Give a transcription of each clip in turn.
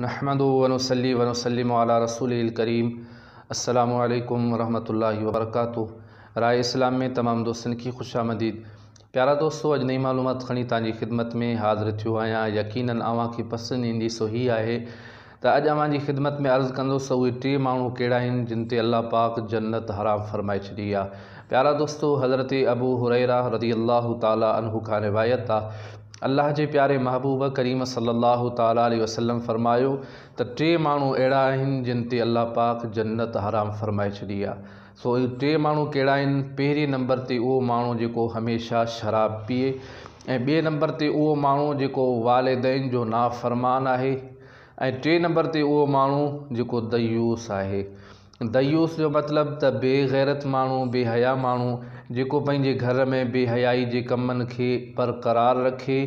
نحمده ونصلي ونسلم علي رسوله الڪريم السلام عليڪم ورحمة الله وبرڪاته راء اسلام ۾ تمام دوستن کي خوش آمديد پيارا دوستو اڄ نئين معلومات کڻي توهان جي خدمت ۾ حاضر ٿيو آهيان يقينن اوهان کي پسند ايندي سو هي آهي ته اڄ اوهان جي خدمت ۾ عرض ڪندس ته اهي ٽي ماڻهو ڪهڙا آهن جن تي الله پاڪ جنت حرام فرمائي ڇڏي آهي پيارا دوستو حضرت ابو هريره رضي الله تعالٰي عنه کان روايت آهي الله جي پياري محبوب ڪريم صلّي الله تعالٰي عليه وسلّم فرمايو ته ٽي ماڻهو اهڙا آهن جن تي الله پاڪ جنت حرام فرمائي ڇڏي آ. سو اهي ٽي ماڻهو ڪهڙا آهن؟ پهرين نمبر تي اهو ماڻهو جيڪو هميشه شراب پيئي ۽ ٻئي نمبر تي اهو ماڻهو جيڪو والدين جو نافرمان آهي ۽ ٽئين نمبر تي اهو ماڻهو جيڪو ديوث آهي. ديوث جو مطلب ته بي غيرت ماڻهو، بي حيا ماڻهو، جيڪو پنهنجي گهر ۾ بي حيائي جي ڪمن کي برقرار رکي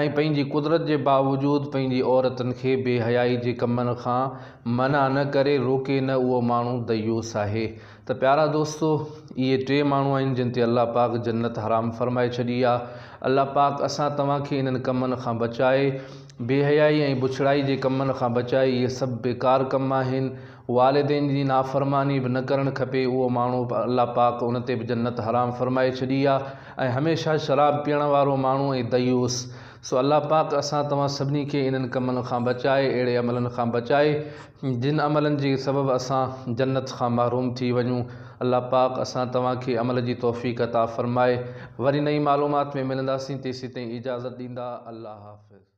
۽ پنهنجي قدرت جي باوجود پنهنجي عورتن کي بي حيائي جي ڪمن کان منع نه ڪري، روڪي نه اهو ماڻهو ديوث آهي. ته پيارا دوستو! اهي ٽي ماڻهو آهن جن تي الله پاڪ جنت حرام فرمائي ڇڏي آ. الله پاڪ اسان توهان کي انهن ڪمن کان بچائي. بي حيائي ۽ بڇڙائي جي ڪمن کان بچائي. اهي سڀ بيڪار ڪم آهن. والدين جي نافرماني به نه ڪرڻ کپي اهو ماڻهو به الله پاڪ ان تي به جنت حرام فرمائي ڇڏي آ ۽ هميشه شراب پيئڻ وارو ماڻهو ۽ ديوث سو الله پاڪ اسان توهان سڀني کي انهن ڪمن کان بچائي اهڙي عملن کان بچائي جن عملن جي سبب اسان جنت کان محروم ٿي وڃون الله پاڪ اسان توهان کي عمل جي توفيق عطا فرمائي وري نئين معلومات ۾ ملنداسين تيسيتائين اجازت ڏيندا الله حافظ.